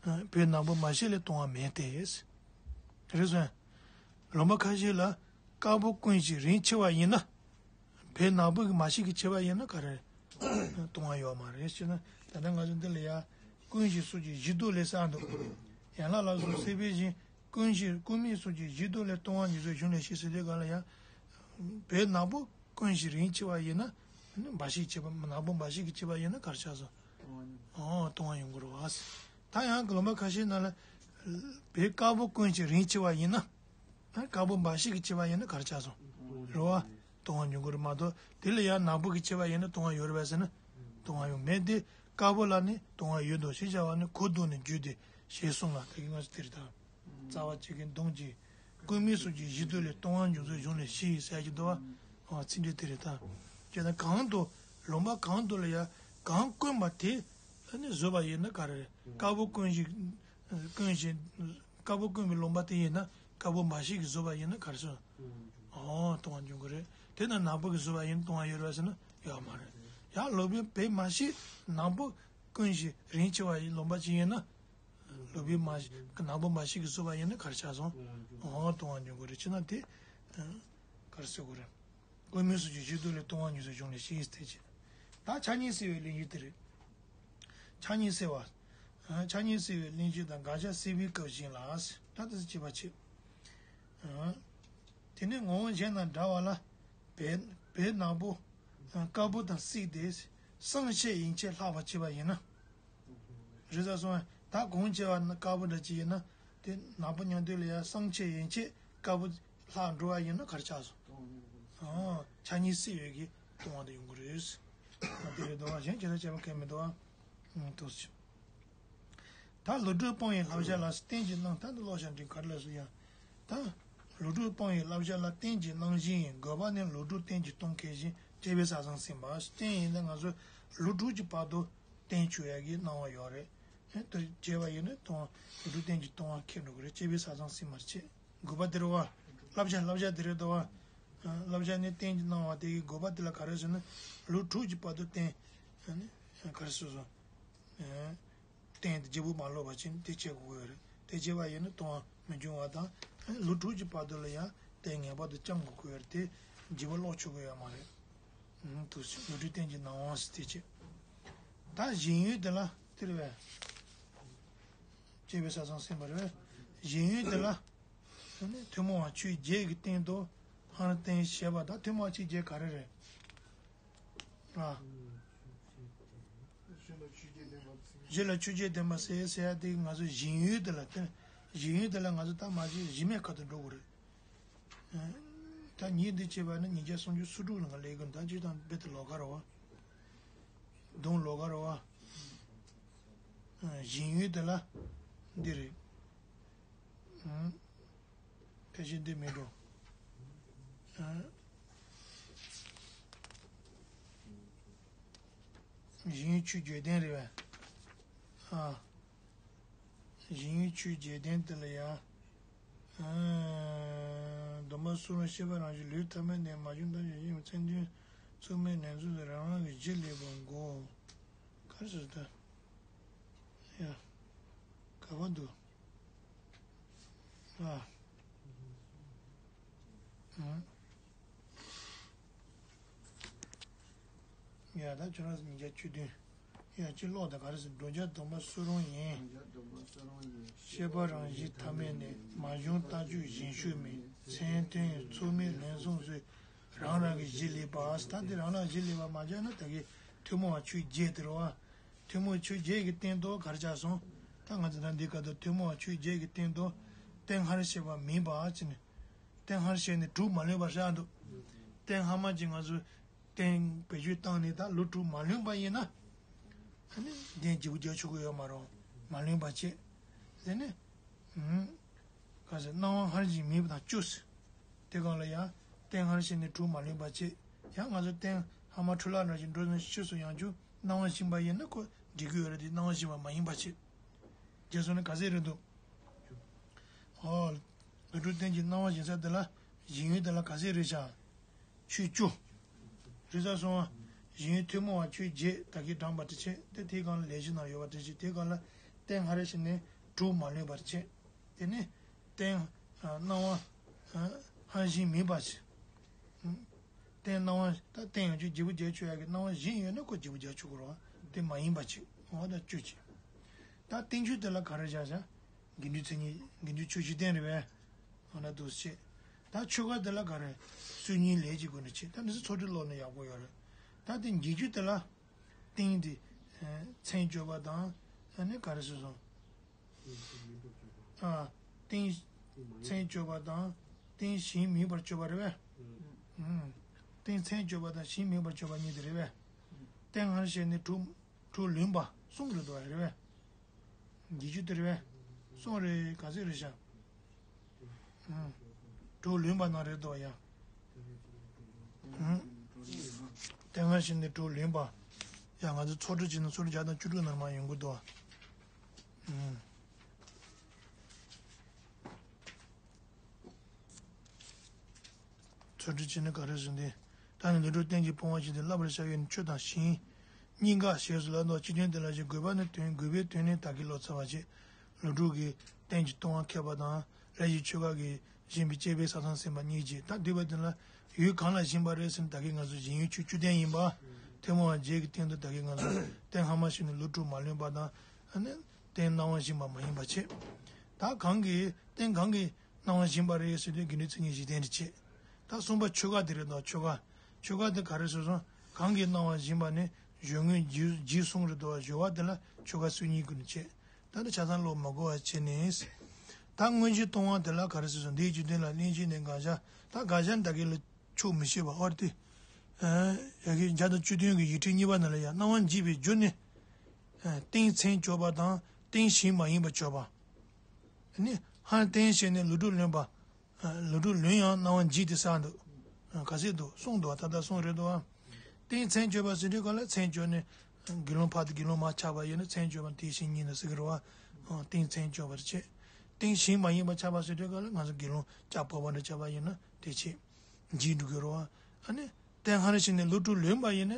བོད་ནག་པོ་འབའ་ཞིག་ལས་སྟོང་པ་མེད་དེ། རེད་སོང་། ལུང་པ་ཁ་ཤས་ལ་དཀར་པོ་ཀུན་གཞི་རིན་ཆེ་བ་ཡིན་ན། བོད་ནག་པོ་གི་འབའ་ཞིག་གི་ཆེ་བ་ཡིན་ན་ག་རེ། སྟོང་པ་ཡོད་མ་རེད་ཟེར་ན། ད་ལྟ་ང་ཚོ་འདི་ལ་ཡ་ཀུན་གཞི་སོགས་ཀྱི་གཞི་ལྡོག་ལས་གསལ་འདུག་ཡན་ལག་ལ་སོགས་སྲིད་པའི་གཞི་ཀུན་གཞི་ཀུན་མིག་སོགས་ཀྱི་གཞི་ལྡོག་ལས་སྟོང་པ་འབྱུང་ཚུལ་གཞུང་ལས་ཤེས་ཟེར་དུས་ག་ལ་ཡ། བོད་ནག་པོ་ཀུན་གཞི་རིན་ཆེ་བ་ཡིན་ན། འབའ་ཞིག་ཆེ་བ་ནག་པོ་འབའ་ཞིག་གི་ཆེ་བ་ཡིན་ན་ག་རེ་ཆགས་སོང་། ཨོ་སྟོང་པ་ཡོང་གི་རེད་བ། ད་ཡང་གི་ལུང་པ་ཁ་ཤས་ནང་ལ། བོད་དཀར་པོ་ཀུན་གཞི་རིན་ཆེ་བ་ཡིན་ན། ད་དཀར་པོ་འབའ་ཞིག་གི་ཆེ་བ་ཡིན་ན་ག་རེ་ཆགས་སོང་། རེད་བ། སྟོང་པ་འབྱུང་གི་རེད་མ་གཏོགས་དེ་ལ་ཡང་ནག་པོ་གི་ཆེ་བ་ཡིན་ན་སྟོང་པ་ཡོད་རེད་བས་ཟེར་ན། སྟོང་པ་ཡོད་མེད་དེ་དཀར་པོ་ལ་ནི་སྟོང་པ་ཡོད་དོ་ཞེས་བྱ་བ་ནི་གོ་བསྡུར་ནས་བརྗོད་དེ་ཞེས་གསུངས་ལ་ད་གིན་ང་ཚོ་དེ་རེད་ད། རྩ་བ་བྱེད་ཀྱི་མདོངས་ཀྱིས། ཀུན་མིག་སོགས་ཀྱི་གཞི་ལྡོག་ལས་སྟོང་པ་འབྱུང་ཚུལ་གཞུང་ལས་ཤེས་ཟེར་གྱི་འདུག་བ། ཚིག་འགྲེལ་དེ་རེད་ད། བྱས་ན་གང་དུ་ལུང་པ་གང་དུ་ལ་ཡང་གང་དཀོན་པ་དེ་ནི་བཟོས་པ་ཡིན་ན་ག་རེ་རེད། དཀར་པོ་ཀུན་གཞི། ཀུན་གཞི། དཀར་པོ་ཀུན་པའི་ལུང་པ་དེ་ཡིན་ན་དཀར་པོ་འབའ་ཞིག་གིས་བཟོས་པ་ཡིན་ན་ག་རེ་ཟེར། ཨོ་སྟོང་པ་འབྱུང་གི་རེད། དེ་ན་ནག་པོ་གིས་བཟོས་པ་ཡིན་ན་སྟོང་པ་ཡོད་རེད་ཟེར་ན་ཡོད་མ་རེད། ཡང་ལུང་པའི་བོད་འབའ་ཞིག་ནག་པོ་ཀུན་གཞི་རིན་ཆེ་བ་ཡི་ལུང་པ་ཅིག་ཡིན་ན། ལུང་པའི་འབའ་ཞིག་ནག་པོ་འབའ་ཞིག་གིས་བཟོས་པ་ཡིན་ན་ག་རེ་ཆགས་སོང་། ཨོ་སྟོང་པ་འབྱུང་གི་རེད་ཅེ་ན་དེ། ག་རེ་ཟེར་དགོས་རེད། ཀུན་མིག་སོགས་ཀྱི་གཞི་ལྡོག་ལས་སྟོང་པ་འབྱུང་ཚུལ་གཞུང་ལས་ཤེས་ཡིན་ཏེ་ཅི། ད་ཆ་གཉིས་བསྲེ་བའི་གླེང་གཞི་དེ་རེད། ཆ་གཉིས་བསྲེ་བ། ཆ་གཉིས་བསྲེ་བའི་གླེང་གཞི་དང་དགག་བྱ་བསྲེ་བའི་སྐབས་བཞིན་ལ། ད་དེ་ཚོ་བྱེད་པ་བྱེད། དེ་ནས་ངོ་བོ་གཞན་དང་འདྲ་བ་ལ། བོད་བོད་ནག་པོ། དཀར་པོ་དང་བསྲེས་ཏེ། སྲང་ཕྱེད་ཡན་ཆད་ལྷག་པར་བྱས་པ་ཡིན་ན། རེད་ཟེར་སོང་བས་ད་གོང་ཆེ་བ་ནི་དཀར་པོ་འདྲ་ཅིག་ཡིན་ན། དེ་ནག་པོ་མཉམ་དུ་ལ་ཡང་སྲང་ཕྱེད་ཡན་ཆད་དཀར་པོ་ལྷག་འགྲོ་བ་ཡིན་ན་ག་རེ་ཆགས་སོང་། ཨོ། ཆ་གཉིས་བསྲེ་བའི་གི་སྟོང་པ་དེ་ཡོང་གི་རེད། དེ་རེད་འདུག་བ། གཞན་ཇི་ལྟར་བྱས་པ་གལ་མི་འདུག་བ། ཐུགས་སུ་ཆུད། ད་ལོ་དྲུག་སྤང་བའི་བསླབ་བྱ་ལ་རྟེན་གྱི་རྣམ་ཐར་དུ་ཀློག་བྱ་འདི་ག་རེ་ལ་སུ་ཡང་། ད་ལོ་དྲུག་སྤང་བའི་བསླབ་བྱ་ལ་རྟེན་གྱི་རྣམ་གཞག་ཡིན་དགོས་པ་ནི་ལོ་དྲུག་རྟེན་གྱི་སྟོང་ཁས་བཞིན་དཔྱད་པའི་ས་མཚམས་ཟིན་པ། རྟེན་ཡིན་ན་ང་ཚོ་ལོ་དྲུག་གི་བར་དུ་རྟེན་ཆུ་ཡ་གི་སྣང་བ་ཡོད་རེད། དེ་བྱས་པ་ཡིན་ན་སྟོང་ལོ་དྲུག་རྟེན་གྱི་སྟོང་བ་ཁེལ་འགྲོ་གི་རེད། དཔྱད་པའི་ས་མཚམས་ཟིན་པར་བྱེད། དགོས་པ་དེ་རེད་བ། བསླབ་བྱ་བསླབ་བྱ་དེ་རེད་དོ་བ། བསླབ་བྱ་ནི་རྟེན་གྱི་སྣང་བ་དེ་གི་དགོས་པ་དེ་ལ་ག་རེ་ཟེར་ན། ལོ་དྲུག་གི་བར་དུ་རྟེན། ག་རེ་ཟེར་སོང་། རྟེན་དེ་བརྗེ་པོ་མ་ལོག་པ་ཅིན་དེ་བྱེད་དགོས་ཀྱི་ཡོད་རེད། དེ་བྱས་པ་ཡིན་ན་སྟོང་བ་མི་འབྱུང་བ་དང་། ལོ་དྲུག་གི་བར་དུ་ལ་ཡང་དེ་ངེས་པར་དུ་བཅང་དགོས་ཀྱི་ཡོད་རེད། དེ་བརྗེ་པོ་ལོག་ཆོག་གི་ཡོད་མ་རེད། དུ་ཞིག་ལོ་དྲུག་རྟེན་གྱི་སྣང་བ་ཟེར་དེ་བྱེད། ད་གཞན་ཡུལ་དེ་ལ་དེ་རེད་བས། དཔྱད་པའི་ས་མཚམས་ཟིན་པ་རེད་བས། གཞན་ཡུལ་དེ་ལ། ཐུན་མོང་བ་ཆོས་བརྒྱད་ཀྱི་སྟེང་དུ་ཧང་རྟེན་བྱེད་པ་དང་ཐུན་མོང་བ་ཆོས་བརྒྱད་ག་རེ་རེད། ཨ། གཞི་ལ་ཆོས་བརྒྱད་ལྡན་པ་ཟེར་ཟེར་ཡ་དེ་ང་ཚོ་བཞེངས་ཡུལ་དེ་ལ་བརྟེན། བཞེངས་ཡུལ་དེ་ལ་ང་ཚོ་ད་མ་བྱས་གཞི་མེད་ཁ་ཐུག་འགྲོ་དགོས་རེད། ད་ཉིན་འདི་བྱས་པ་ནི་ཉིས་བརྒྱ་སུམ་ཅུ་སོ་དྲུག་ལ་ང་སླེབས་ཀྱི་ད་ཅི་དང་རྦད་དེ་ལོགས་ཀ་རེད་བ། གདོང་ལོགས་ཀ་རེད་བ། བཞེངས་ཡུལ་དེ་ལ་འདི་རེད། ཕལ་ཆེར་འདི་མེད་འགྲོ། བཞེངས་ཡུལ་ཆོས་བརྒྱད་ལྡན་རེད་བས། ཨ། བཞེངས་ཡུལ་ཆོས་བརྒྱད་ལྡན་དེ་ལ་ཡ། སྡོམ་པ་སུ་རུང་ཤེས་པ་རང་བཞིན་ལུས་ཐ་མལ་ནས་མ་བྱུང་ལྟར་བཞིན་ཡིན་པའི་མཚན་དོན་ཚུལ་མིན་ལན་གསུམ་དུ་རང་རང་གི་གཞི་ལེགས་པར་གོ། ག་རེ་ཟེར་ད། ཡ། ག་པར་འདུག་ཨ། ཨང་། ཡ་ད་ཁྱོད་རང་ཉིས་བརྒྱ་བཅུ་བདུན། ཡ་ཅི་ཀློག་ད་ག་རེ་ཟེར། འགྲོ་འཆག་སྡོམ་པ་སུ་རུང་ཡིན། ཤེས་པ་རང་བཞིན་ཐ་མལ་ནས། མ་བྱུང་ལྟ་སྤྱོད་གཞན་ཤུགས་མེད། མཚན་དོན་ཚུལ་མིན་ལན་གསུམ་སུ། རང་རང་གི་གཞི་ལེགས་པ། ད་འདི་རང་རང་གཞི་ལེགས་པ་མ་བྱས་ན་ད་གི་ཐུན་མོང་བ་ཆོས་བརྒྱད་དེ་རེད་བ། ཐུན་མོང་ཆོས་བརྒྱད་ཀྱི་སྟེང་དུ་ག་རེ་ཆགས་སོང་། ད་ང་ཚོ་ད་འདི་སྐབས་དུ་ཐུན་མོང་བ་ཆོས་བརྒྱད་ཀྱི་སྟེང་དུ་རྟེན་སྔ་རོལ་ཞེས་པ་མིན་པ་ཅི་ནས། རྟེན་སྔར་བཤད་ནས་དྲུག་མ་ལོན་པར་བཞག་འདུག་རྟེན་སྔ་མ་གྱི་ང་ཚོས་རྟེན་བེད་སྤྱོད་བཏང་ནས་ད་ལོ་དྲུག་མ་ལོན་པ་ཡིན་ན། ཨ་ནི་རྟེན་བརྗེ་པོ་རྒྱག་ཆོག་གི་ཡོད་མ་རེད། མ་ལོན་པ་བྱས། ཟེར་ནས། ཧུམ། ག་ཟེར། སྣང་བ་སྔར་བཞིན་མིན་པ་དང་བཅུ་ཟེར། དེ་གང་ལ་ཡང་རྟེན་སྔར་བཤད་ནས་དྲུག་མ་ལོན་པ་བྱས། ཡང་ང་ཚོ་རྟེན་སྔ་མ་འཕྲོ་བརླག་ནང་བཞིན་འགྲོ་ནས་ཕྱིས་སུ་ཡང་བཅུ་སྣང་བ་བཞིན་པ་ཡིན་ན་ཁོ་འགྲིག་གི་ཡོད་རེད་དེ་སྣང་བ་བཞིན་པ་མ་ཡིན་པ་བྱས། རྗེས་སུ་ནི་ག་ཟེར་རེད་འདུག་ཨོ། ལོ་དྲུག་རྟེན་གྱི་སྣང་བ་བཞིན་ས་དེ་ལ་བཞེངས་ཡུལ་དེ་ལ་ག་ཟེར་རེད་བྱ། ཆོས་བཅུ། རེད་ས་སོང་བ། བཞེངས་ཡུལ་ཐུན་མོང་བ་ཆོས་བརྒྱད་ད་གིན་དྲངས་པ་དེ་བྱས་ཏེ་དེའི་སྒང་ལ་ལས་གཞི་ནང་ཡོད་པ་དེ་བྱས་དེའི་སྒང་ལ་རྟེན་སྔ་རོལ་ཞིག་ནས་དྲུག་མ་ལོན་པར་བྱས། དེ་ནས་རྟེན་སྣང་བ་སྔར་བཞིན་མིན་པ་བྱས། རྟེན་སྣང་བ་ད་རྟེན་ཡང་ཆོས་བརྗེ་པོ་རྒྱག་ཆོག་ཡག་གི་སྣང་བ་བཞིན་ཡོད་ན་ཁོ་བརྗེ་པོ་རྒྱག་ཆོག་གི་རེད་བ། དེ་མ་ཡིན་པ་བྱས་འོ་ད་བཅུ་བྱས། ད་རྟེན་ཆོས་དེ་ལ་ག་རེ་བཞག་བཞག་དགེ་འདུན་མཚན་ཉིད་དགེ་འདུན་ཆོས་བཞི་ལྡན་རེད་པས། འོ་ན་འདུག་སེ་བྱས། ད་ཆོ་ག་དེ་ལ་ག་རེ། སྲོལ་རྙིང་ལས་ཀྱི་སྒོ་ནས་བྱས་ད་འདི་ཚོ་ཚོགས་སྒྲིག་ཀློག་ན་ཡག་པོ་ཡོད་རེད། ད་དེ་འགྱེད་རྒྱུ་དེ་ལ། རྟེན་དེ། མཚན་བརྗོད་པ་དང་། ཨ་ནི་ག་རེ་ཟེར་སོང་། ཨ། རྟེན། མཚན་བརྗོད་པ་དང་། རྟེན་གཞན་མིན་པར་བརྗོད་པ་རེད་པས། རྟེན་མཚན་བརྗོད་པ་དང་གཞན་མིན་པར་བརྗོད་པ་གཉིས་དེ་རེད་པས། རྟེན་སྔར་བཤད་ནས་དྲུག་དྲུག་ལོན་པ་གསུམ་རེད་འདུག་རེད་པས། འགྱེད་རྒྱུ་དེ་རེད་པས། གསུམ་རེད་ག་ཚོད་རེད་ཤག་དྲུག་ལོན་པ་ནང་རེད་འདུག་ཡ། རྟེན་སྔར་བཤད་ནས་དྲུག་ལོན་པ། ཡ་ང་ཚོ་ཚོགས་སྒྲིག་བྱས་ན་སོ་བརྒྱ་དང་བཅུ་དྲུག་ནང་མར་ཡོང་གི་འདུག་ཚོགས་སྒྲིག་བྱས་ན་ག་རེ་ཟེར་འདི། ད་ནི་ལོ་དྲུག་རྟེན་གྱི་སྤོང་བ་ཞིག་སྟེ་བསླབ་པར་བྱ་བའི་ཆོས་དང་ཞིང་། གཉིས་ཀ་ཞེས་སུ་ལབ་འདུག་སྤྱི་དོན་དེ་ལ་ཞེས་དགོས་པ་ནི་དོན་དགོས་པའི་དོན་ནི་ད་གིན་ཀློག་ཚར་བ་བྱས། ལོ་དྲུག་གི་རྟེན་གྱི་སྤོང་བ་མཁས་པ་དང་ལས་ཀྱི་ཆོས་ག་གིས་བཞེངས་པའི་བསྐྱེད་པའི་ས་དང་སེམས་པ་གཉིས་ཀྱིས་ད་འདུས་པ་དེ་ལ་ཡུལ་གང་ལ་བཞེངས་པ་རེད་ཟེར་ན་ད་གིན་ང་ཚོ་བཞེངས་ཡུལ་ཆོས་བཅུ་ལྡན་ཡིན་པ། ཐུན་མོང་བ་བརྒྱད་ཀྱི་སྟེང་དུ་ད་གིན་ང་ཚོ་རྟེན་སྔ་མ་ཞིག་ནས་ལོ་དྲུག་མ་ལོན་པ་དང་། ཨ་ནི་རྟེན་སྣང་བ་བཞིན་པ་མ་ཡིན་པ་བྱས། ད་གང་གིས་རྟེན་གང་གིས་སྣང་བ་བཞིན་པ་རེད་ཟེར་དུས་དགེ་འདུན་མཚན་ཉིད་བཞི་ལྡན་དུ་བྱེད། ད་གསུམ་པ་ཆོས་ག་དེ་རེད་དོ་ཆོས་ག་ཆོས་ག་དེ་ག་རེ་ཟེར་སོང་། གང་གིས་སྣང་བ་བཞིན་པ་ནི་གཞོལ་ངོས་འཇིགས་འཇིགས་གསུམ་རེད་དོ་གཞོལ་བ་དེ་ལ་ཆོས་ག་སྲོལ་རྙིང་ཀུན་ནས་བྱེད། ད་ནི་ཆ་ཚང་ཀློག་མ་དགོས་པ་བྱས་ནས། ད་མངོན་གྱུར་སྟོང་པ་དེ་ལ་ག་རེ་ཟེར་སོང་འདིའི་བཅུ་དོན་ལ་གླེང་གཞི་ནས་དགག་བྱ་ད་དགག་བྱ་ནི་ད་གིན་ལ་ཆོག་མི་ཤེས་པ་ཨོ་རེད་དེ། ཡ་གི་བརྒྱ་དང་བཅུ་བདུན་གྱི་ཡིག་ཕྲེང་གཉིས་པ་ནང་ལ་ཡང་སྣང་བ་འཇིག་པའི་རྒྱུ་ནི། རྟེན་མཚན་བརྗོད་པ་དང་རྟེན་གཞན་མ་ཡིན་པ་བརྗོད་པ། ནི་ཧང་རྟེན་བྱས་ནས་ལོ་དྲུག་ལོན་པ། ལོ་དྲུག་ལོན་ཡང་སྣང་བ་འཇིག་སྟེ་བསགས་འདུག་ག་ཚད་འདུག་གསུངས་འདུག་ད་ལྟ་གསུངས་རེད་འདུག་རྟེན་མཚན་བརྗོད་པ་ཟེར་དུས་ག་ལ་མཚན་བརྗོད་ནས། དགེ་སློང་ཕ་དང་དགེ་སློང་མ་ཆགས་པ་ཡིན་ན་མཚན་བརྗོད་པ་དེ་བཞིན་ཉིད་ནི་ཟེར་གི་རེད་བ། རྟེན་མཚན་བརྗོད་པར་བྱེད། རྟེན་གཞན་མ་ཡིན་པ་ཆགས་པ་ཟེར་དུས་ག་ལ་ང་ཚོ་དགེ་སློང་ལྕགས་ཕོར་པ་འདྲ་ཆགས་པ་ཡིན་ན་དེ་བྱེད། འཇིག་འགྲོ་གི་རེད་བ། ཨ་ནི། རྟེན་སྔ་རོལ་ཞིག་ནས་ལོ་དྲུག་ལོན་པ་ཡིན་ན།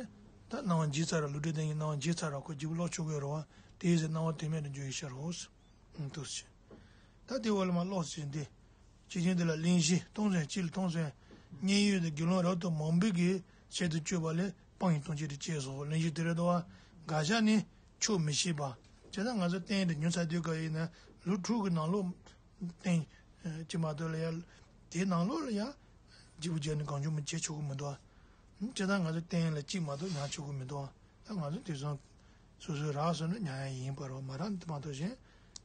ད་སྣང་བ་འཇིག་ཚར་ར་ལོ་དྲུག་རྟེན་གྱི་སྣང་བ་འཇིག་ཚར་ར་ཁོ་འཇིག་པོ་ཀློག་ཆོག་གི་རེད་བ། དེའི་ཚེ་སྣང་བ་དོན་མེད་དུ་འགྱུར་བའི་ཕྱིར་རོ། འདུག་སེ། ད་དེ་འོག་ལ་མར་ཀློག་ཟེར་འདི། སྤྱི་དོན་འདི་ལ་གླེང་གཞི་སྟོང་ཟད་སྤྱི་ལ་སྟོང་ཟད། མཉན་ཡོད་དུ་དགེ་སློང་རབ་ཏུ་མང་པོའི་གི་ཆེད་དུ་སྤྱོད་པ་ལས་སྤང་ཡི་སྟོང་ཆེད་དུ་སྐྱེས་སོ་གླེང་གཞི་དེ་རེད་དོ། དགག་བྱ་ནི་ཆོག་མི་ཤེས་པ། བྱས་ཙང་ང་ཚོ་རྟེན་དེ་ཉོ་ཚར་དུས་ག་ཡིན་ན་ལོ་དྲུག་གི་ནང་ལོགས་རྟེན་གཅིག་མ་གཏོགས་ལ་ཡ། དེའི་ནང་ལོགས་ལ་ཡ། འཇིགས་པོ་བྱས་ནས་གང་བྱུང་མི་བྱེད་ཆོག་གི་མི་འདུག་ཨ། བྱས་ཙང་ང་ཚོ་རྟེན་ལ་གཅིག་མ་གཏོགས་ཉར་ཆོག་གི་མི་འདུག་ཨ། ད་ང་ཚོ་དེ་ཚོ། སོ་སོའི་རག་སོང་ན་ཉར་ཡ་ཡིན་པ་རེད་བ། མ་རག་ན་དེ་མ་གཏོགས་གཞན་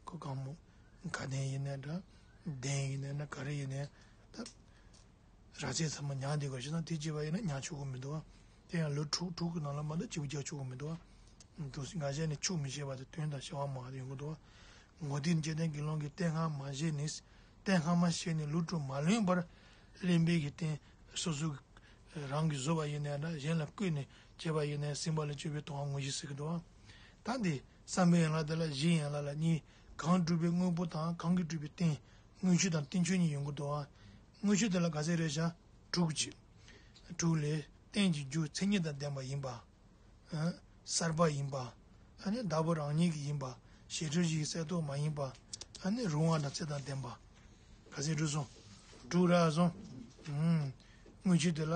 ཁོ་གང་མོ་དགའ་ལྡན་ཡིན་ནའི་འདྲ། གདན་ཡིན་ནའི་འདྲ། ག་རེ་ཡིན་ནའི་ད། རག་ཚད་ཚང་མ་ཉར་བསྡད་དགོས་ཞེ་ན་དེ་བྱས་པ་ཡིན་ན་ཉར་ཆོག་གི་མི་འདུག་བ། དེ་ཡང་ལོ་དྲུག་དྲུག་གི་ནང་ལ་མ་གཏོགས་བྱེའུ་རྒྱག་ཆོག་གི་མི་འདུག་བ། འདུག་སེ་འགའ་ཤས་ནི་ཆུག་མི་ཤེས་པ་དེ་དོན་དང་བྱ་བ་མང་བ་དེ་ཡོང་གི་འདུག་བ། ངོ་དེ་ནི་སྐྱེ་ལྡན་དགེ་སློང་གིས་བསྟན་སྔགས་མ་བཞེས་ནས། བསྟན་སྔགས་མ་བཞེས་ནས་ལོ་དྲུག་མ་ལོན་པར་གླེན་པའི་གི་རྟེན་སོ་སོ་གི་རང་གིས་བཟོས་པ་ཡིན་ནའི་འདྲ། གཞན་ལ་བསྐུར་ནས་བྱས་པ་ཡིན་ནའི་ཟིན་པ་ལས་སྐྱོབ་པའི་དོང་བ་དངོས་གཞི་ཟེར་གི་འདུག་བ། ད་འདི་བསམ་པའི་ཡན་ལག་དེ་ལ་གཞིའི་ཡན་ལག་ལ་གཉིས། གང་སྒྲུབ་པའི་དངོས་པོ་དང་གང་གིས་སྒྲུབ་པའི་རྟེན། དངོས་ཆོས་དང་རྟེན་ཆོས་གཉིས་ཡོང་གི་འདུག་བ། དངོས་ཆོས་དེ་ལ་ག་ཚད་རེད་བཞག་དྲུག་ཅིག་དྲུག་ལས། རྟེན་གྱི་རྒྱུ་མཚན་ཉིད་དང་ལྡན་པ་ཡིན་པ། ཨ། གསར་པ་ཡིན་པ། ཨ་ནི་བདག་པོ་རང་ཉིད་ཀྱི་ཡིན་པ། ཞི་ཁྲོ་བཞིའི་གསལ་རྟོགས་མ་ཡིན་པ། ཨ་ནི་རུང་བ་དང་ཚེ་དང་ལྡན་པ། ག་ཚད་དྲུག་སོང་། དྲུག་རག་སོང་། ཨུམ། དངོས་ཆོས་དེ་ལ་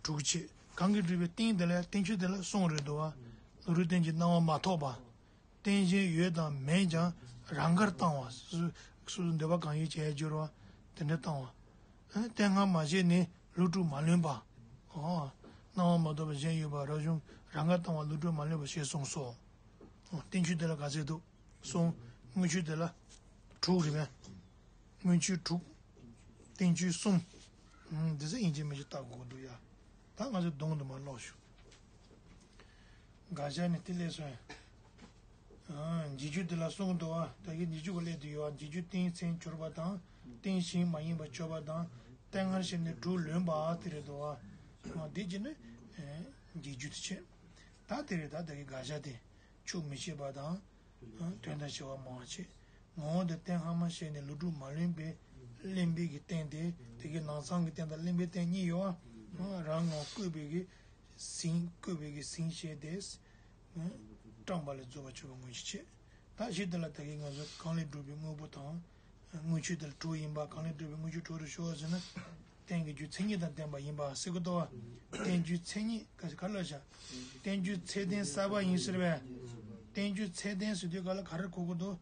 དྲུག་བྱས། གང་གིས་སྒྲུབ་པའི་རྟེན་དེ་ལ་རྟེན་ཆོས་དེ་ལ་གསུམ་རེད་འདུག་བ། ལུང་རིགས་རྟེན་གྱི་སྣང་བ་མ་ཐོབ་པ། རྟེན་གཞན་ཡོད་དང་མེད་ཀྱང་རང་དགར་བཏང་བ། སོ་སོ་འདོད་པ་གང་ཡོད་བྱས་སྦྱོར་བ་དེ་འདྲ་བཏང་བ། ཨ་ནི་བསྟན་སྔགས་མ་བྱས་ནས་ལོ་དྲུག་མ་ལོན་པ། ཨོ། སྣང་བ་མ་ཐོབ་པ་གཞན་ཡོད་པ་རབ་བྱུང་རང་དགར་བཏང་བ་ལོ་དྲུག་མ་ལོན་པ་ཞེས་གསུངས་སོ། ཨོ། རྟེན་ཆོས་དེ་ལ་ག་ཚད་འདུག་གསུམ། དངོས་ཆོས་དེ་ལ་དྲུག་རེད་པས། དངོས་ཆོས་དྲུག་རྟེན་ཆོས་གསུམ། ཨང་། འདི་ཚོ་ཡིན་གཅིག་མིན་གཅིག་བལྟ་དགོས་འདུག་ཡ། ད་ང་ཚོ་གདོང་དུ་མ་ཀློག་ཞུ། འགའ་ཤས་ནི་དེ་ལས་སོ། ཨང་། འཇིགས་རྒྱུ་དེ་ལ་གསུངས་འདུག་བ། ད་གིན་འཇིགས་རྒྱུ་ག་ལས་དུ་ཡོད་བ། འཇིགས་རྒྱུ་རྟེན་མཚན་གྱུར་པ་དང་། རྟེན་གཞན་མ་ཡིན་པ་གྱུར་པ་དང་། རྟེན་སྔར་བཞིན་ནི་དྲུག་ལོན་པ་དེ་རེད་འདུག་བ། འདི་གྱིས་ནི་འཇིགས་རྒྱུ་དེ་བྱེད། ད་དེ་རེད། ད་ད་གིན་འགའ་ཤས་དེ་ཆོག་མི་ཤེས་པ་དང་། དོན་དང་བྱ་བ་མང་བ་བྱེད། ངོ་བོ་འདི་བསྟན་སྔགས་མ་བྱས་ནས་ལོ་དྲུག་མ་ལོན་པའི་གླེན་པའི་གི་རྟེན་དེ། དེ་གི་ནང་ཚང་གི་རྟེན་དང་གླེན་པའི་རྟེན་གཉིས་ཡོད་བ། རང་ངོ་བཀོད་པའི་གི་ཟིན། བཀོད་པའི་གི་ཟིན་བྱས་ཏེ། སྐྲངས་པ་ལས་རྫོགས་པ་ཆོད་པ་མངོན་གྱུར་བྱེད། ད་གཞི་དེ་ལ་ད་གིན་ང་ཚོ་གང་ལས་གྲུབ་པའི་དངོས་པོ་དང་། དངོས་ཆོས་དེ་ལ་དྲུག་ཡིན་པ། གང་ལས་གྲུབ་པའི་དངོས་ཆོས་དྲུག་རེད་ཤོག་ཟེར་ན། རྟེན་གྱི་རྒྱུ་མཚན་ཉིད་དང་ལྡན་པ་ཡིན་པ་ཟེར་གི་འདུག་བ། རྟེན་རྒྱུ་མཚན་ཉིད་ག་ག་ལ་བཞག་རྟེན་རྒྱུ་ཚད་ལྡན་གསར་པ་ཡིན་ཟེར་བས། རྟེན་རྒྱུ་ཚད་ལྡན་ཟེར་དུས་ག་ལ་ག་རེ་གོ་གི་འདུག་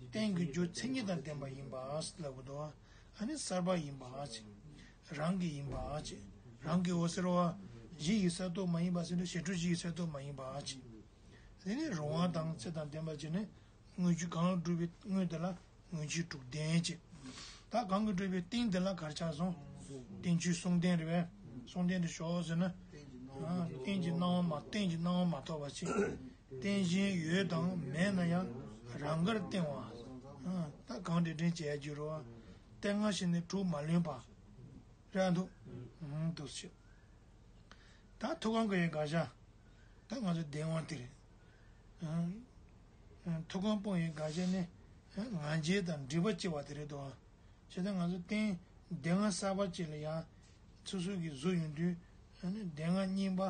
རྟེན་གྱི་རྒྱུ་མཚན་ཉིད་དང་ལྡན་པ་ཡིན་པ་ཟེར་ལབ་གི་འདུག་བ། ཨ་ནི་གསར་པ་ཡིན་པ་ཅི། རང་གི་ཡིན་པ་ཅི། རང་གི་འོ་ཟེར་བ། གཞི་ཡི་གསལ་རྟོགས་མ་ཡིན་པ་ཟེར་ན་ཞི་ཁྲོ་བཞི་ཡི་གསལ་རྟོགས་མ་ཡིན་པ་ཅི། དེ་ནི་རུང་བ་དང་ཚེ་དང་ལྡན་པ་བྱས་ནས། དངོས་ཆོས་གང་ལ་གྲུབ་པའི་དངོས་དེ་ལ་དངོས་ཆོས་དྲུག་ལྡན་ཅེས། ད་གང་གིས་གྲུབ་པའི་རྟེན་དེ་ལ་ག་རེ་ཆགས་སོང་། རྟེན་ཆོས་གསུམ་ལྡན་རེད་པས། གསུམ་ལྡན་དུ་ཞོག་ཟེར་ན། རྟེན་གྱི་སྣང་བ་མ། རྟེན་གྱི་སྣང་བ་མ་ཐོབ་པ་ཅིག་རྟེན་གཞན་ཡོད་དང་མེད་ན་ཡང་རང་དགར་བསྟན་བ། ད་གང་འདྲེན་བྱས་ཡ་རྒྱུ་རུ་བ། རྟེན་སྔར་བཞིན་ནི་དྲུག་མ་ལོན་པ། རེད་འདུག་འདུག་ཞེས། ད་ཐུགས་དགོངས་ཀྱི་དགག་བྱ། ད་ང་ཚོ་བདེན་དབང་དེ་རེད། ཨང་། ཐུགས་དགོངས་སྤོང་བའི་དགག་བྱ་ནི། ང་རྒྱལ་དང་སྒྲིབ་པ་སྐྱེ་བ་དེ་རེད་དོ། བྱས་ཙང་ང་ཚོ་རྟེན་བདེན་དབང་གསར་པ་ཅིག་ལ་ཡང་། སོ་སོ་གིས་བཟོ་ཡོང་དུས། ཨ་ནི་བདེན་དབང་གཉིས་པ་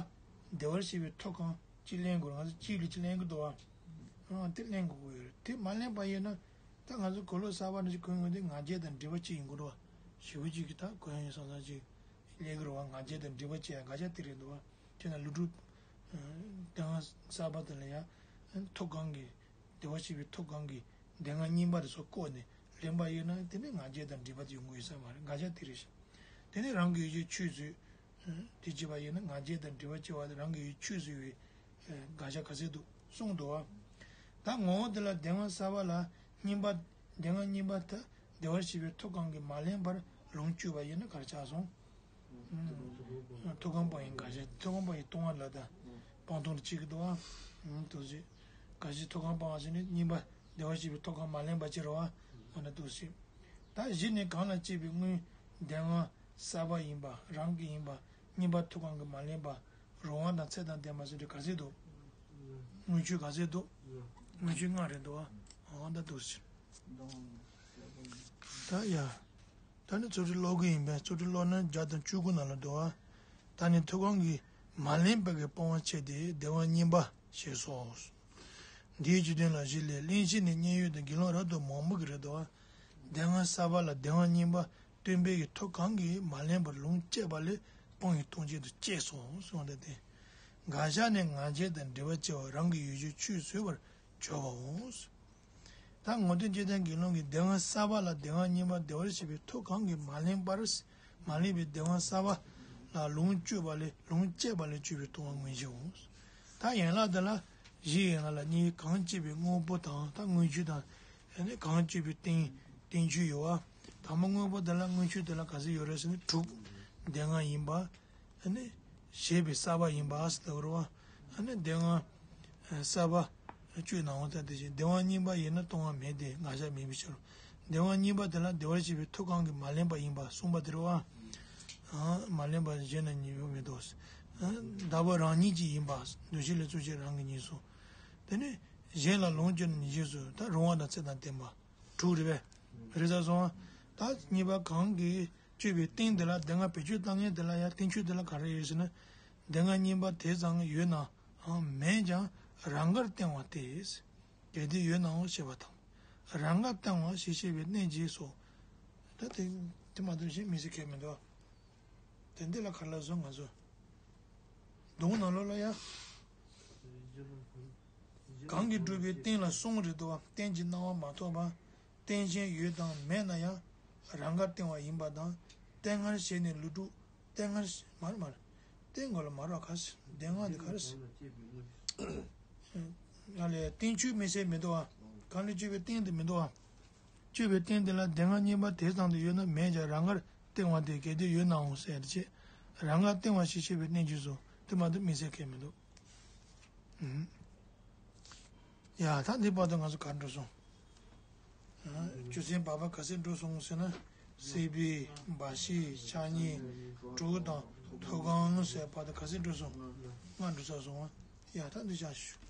བདེ་བར་གཤེགས་པའི་ཐུགས་གང་ཅིག་ལེན་དགོས། ང་ཚོ་གཅིག་ལ་གཅིག་ལེན་གི་འདུག་བ། ཨང་། དེ་ལེན་དགོས་ཀྱི་ཡོད་རེད། དེ་མ་ལེན་པ་ཡིན་ན། ད་ང་ཚོ་གོས་ལོག་གསར་པ་འདྲ་ཞིག་གོན་ཡོང་དུས་ང་རྒྱལ་དང་སྒྲིབ་པ་སྐྱེ་ཡོང་གི་འདུག་བ། ཞེ་པོ་ཅིག་གིས་ད་གོན་ཡོང་སོང་ཙང་ཅིག་ལས་ཀྱི་རེད་བ། ང་རྒྱལ་དང་སྒྲིབ་པ་སྐྱེ་ཡ་དགག་བྱ་དེ་རེད་འདུག་བ། དེ་ན་ལོ་དྲུག་བདེན་དབང་གསར་པ་དེ་ལ་ཡང་ཐུགས་གང་གིས། བདེ་བར་གཤེགས་པའི་ཐུགས་གང་གིས་བདེན་དབང་གཉིས་པ་དེ་ཚོ་བཀོད་ནས་ལེན་པ་ཡིན་ན། དེ་ནི་ང་རྒྱལ་དང་སྒྲིབ་པ་དེ་ཡོང་གི་ཡོད་ས་མ་རེད། དགག་བྱ་དེ་རེད་ཤག་དེ་ནི་རང་གི་ཡོད་ཚད་ཆོས་བཟོས་དེ་བྱས་པ་ཡིན་ན། ང་རྒྱལ་དང་སྒྲིབ་པ་སྐྱེ་བ་དེ་རང་གི་ཡོད་ཚད་ཆོས་བཟོས་པའི་དགག་བྱ་ག་ཚད་འདུག་གསུངས་འདུག་བ། ད་ངོ་བོ་དེ་ལ་བདེན་དབང་གསར་པ་ལ་གཉིས་པ། བདེན་དབང་གཉིས་པ་དེ་བདེ་བར་གཤེགས་པའི་ཐུགས་གང་གིས་མ་ལེན་པར་ལོངས་སྤྱོད་པ་ཡིན་ན་ག་རེ་ཆགས་སོང་། ཐུགས་དགོངས་སྤང་བའི་དགག་བྱ། ཐུགས་དགོངས་སྤང་བའི་ལྟུང་བ་ལ་ད་སྤང་ལྟུང་དུ་བྱེད་ཀྱི་འདུག་བ། འདུག་ཅེས། གང་ཞིག་ཐུགས་དགོངས་སྤང་བ་ཞིག་ནི་གཉིས་པ་བདེ་བར་གཤེགས་པའི་ཐུགས་གང་མ་ལེན་པ་ཅི་རེད་བ། འོ་ན་འདུག་ཅེས། ད་གཞི་ནི་གང་ལ་སྐྱེས་པའི་དངོས་བདེན་དབང་གསར་པ་ཡིན་པ། རང་གི་ཡིན་པ། གཉིས་པ་ཐུགས་གང་གིས་མ་ལེན་པ། རུང་བ་དང་ཚེ་དང་ལྡན་པ་ཟེར་དུས་ག་ཚད་འདུག་དངོས་ཆོས་ག་ཚད་འདུག་དངོས་ཆོས་ལྔ་རེད་འདུག་བ། འོ་ན་འདུག་ཅེས། ད་ཡ། ད་ནི་རྩོད་སྒྲུབ་ཀློག་གི་ཡིན་པས། རྩོད་སྒྲུབ་ཀློག་ན་བརྒྱ་དང་བཅུ་དགུ་ནང་ལ་འདུག་བ། ད་ནི་ཐུགས་གང་གིས་མ་ལེན་པའི་གི་སྤོང་བ་ཆེ་སྟེ་བདེན་དབང་གཉིས་པ་ཞེས་སོ། འདིའི་རྒྱུ་མཚན་ལ་གཞི་ལས་གླེན་གཤེགས་ནི་མཉན་ཡོད་དང་དགེ་སློང་རབ་ཏུ་མང་པོ་གི་རེད་འདུག་བ། བདེན་དབང་གསར་པ་ལ་བདེན་དབང་གཉིས་པ་སྟོན་པའི་གི་ཐུགས་གང་གིས་མ་ལེན་པར་ལོངས་སྤྱད་པ་ལས་སྤོང་བའི་ལྟུང་བྱེད་དུ་སྐྱེས་སོ་གསུངས་ཏེ། དགག་བྱ་ནི་ང་རྒྱལ་དང་སྒྲིབ་པ་སྐྱེ་བ་རང་གི་ཡོད་ཚད་ཆོས་བཟོས་པར་བྱ་བའོ། ད་ངོ་སྤྲོད་སྐྱེ་ལྡན་དགེ་སློང་གིས་བདེན་དབང་གསར་པ་ལ་བདེན་དབང་གཉིས་པ་བདེ་བར་གཤེགས་པའི་ཐུགས་གང་གིས་མ་ལེན་པར། མ་ལེན་པའི་བདེན་དབང་གསར་པ་ལ་ལོངས་སྤྱོད་པ་ལས་ལོངས་སྤྱད་པ་ལས་སྐྱོབ་པའི་ལྟུང་བ་མངོན་གྱུར་འོང་། ད་ཡན་ལག་འདི་ལ་ བཞི་ཡི་ནང་ལ་གཉིས། གང་སྤྱོད་པའི་དངོས་པོ་དང་ད་མངོན་ཆུད་དང་། ཨ་ནི་གང་སྤྱོད་པའི་རྟེན་རྟེན་ཆོས་ཡོད་བ། དང་པོ་དངོས་པོ་དེ་ལ་མངོན་ཆུད་དེ་ལ་ག་ཚོད་ཡོད་རེད་ཟེར་ན་དྲུག་སྡེ་ལྔ་ཡིན་པ། ཨ་ནི་བྱས་པའི་ས་པ་ཡིན་པ་ཟེར་བ་རེད་བ། ཨ་ནི་སྡེ་ལྔ་ས་པ་སྤྱོད་ནའང་ད་དེ་བཞིན་སྡེ་པ་གཉིས་པ་ཡིན་ན་གཏོང་བ་མེད་དེ་ངེས་བྱ་མེད་པའི་ཕྱིར། སྡེ་པ་གཉིས་པ་དེ་ལ་བདེ་བར་གཤེགས་པའི་མཐུ་གང་གིས་མ་བརླན་པ་ཡིན་པ་གསུངས་པ་དེ་རེད་བ། མ་བརླན་པ་གཞན་ན་གཉིས་ཡོད་མི་འདུག་བདག་པོ་རང་ཉིད་ཀྱིས་ཡིན་པ། འདུ་བྱེད་ལས་ཚོགས་ཆེན་རང་གི་གཉིས་སོ། དེ་ནས་གཞན་ལ་ལོངས་སྤྱོད་ན་ཉེས་སྤྱོད་སོ། ད་རུང་བ་དང་ཚེ་དང་ལྡན་པ། དྲུག་རེད་པས། རེད་ས་སོང་བ། ད་གཉིས་པ་གང་གིས་སྤྱོད་པའི་རྟེན་དེ་ལ་སྡེ་ལྔ་བེད་སྤྱོད་བཏང་མཁན་དེ་ལ་ཡང་རྟེན་ཆོས་དེ་ལ་ག་རེ་ཡོད་ཟེར་ན། སྡེ་ལྔ་གཉིས་པ་དེ་ཙམ་ཡོད་ནའང་མེད་ཀྱང་རང་དགར་བསྟན་པ་སྟེ། གལ་ཏེ་ཡོད་ནའང་ཞེས་པ་དང་། རང་དགར་བསྟན་པ་ཞེས་བཤད་པའི་གནད་ཀྱིས་སོ། ད་དེ་དེ་མ་གཏོགས་གཞན་མི་སྲིད་མཁན་མི་འདུག་དེ་འདི་ལ་ག་རེ་ལབ་སོང་ང་ཚོ། གདོང་ནང་ལོགས་ལ་ཡ། གང་གིས་སྒྲུབ་པའི་རྟེན་ལ་གསུམ་རེ་འདུག་བ། རྟེན་གྱི་སྣང་བ་མ་ཐོབ་པ། རྟེན་ཅན་ཡོད་དང་མེད་ན་ཡང་རང་དགར་བསྟན་པ་ཡིན་པ་དང་། རྟེན་དགར་བྱས་ནས་ལུས་སྒྲུབ། རྟེན་དགར་མར་མར། རྟེན་དགོས་ལ་མར་བ་ག་ཟེར། རྟེན་དགར་འདི་ག་རེ་ཟེར། ཡང་ལས་རྟེན་ཆོས་མི་ཟེར་མི་འདུག་བ། གང་ལས་སྤྱོད་པའི་རྟེན་དེ་མི་འདུག་བ། སྤྱོད་པའི་རྟེན་དེ་ལ་སྡེ་ལྔ་གཉིས་པ་དེ་ཙམ་དུ་ཡོད་ན་མེད་ཀྱང་རང་དགར་བསྟན་པ་དེ་གལ་ཏེ་ཡོད་ནའང་ཟེར་ཅེས། རང་དགར་བསྟན་པ་ཞེས་བཤད་པའི་གནད་ཀྱིས་སོ། དེ་མ་གཏོགས་མི་ཟེར་མཁན་མི་འདུག་ཡ་ད་འདི་བར་དུ་ང་ཚོ་ག་འགྲོ་སོང་། ཨ། ཆུ་ཚན་བར་པ་ག་ཚོད་འགྲོ་སོང་ཟེར་ན། སྲིད་པའི་འབའ་ཞིག་ཕྱག་གཉིས་དྲུག་དང་མཐུ་གང་ཟེར་བར་དུ་ག་ཚོད་འགྲོ་སོང་། ལྔ་འགྲོ་ཚར་སོང་བ། ཡ་ད་འདི་བྱ་ཞུ།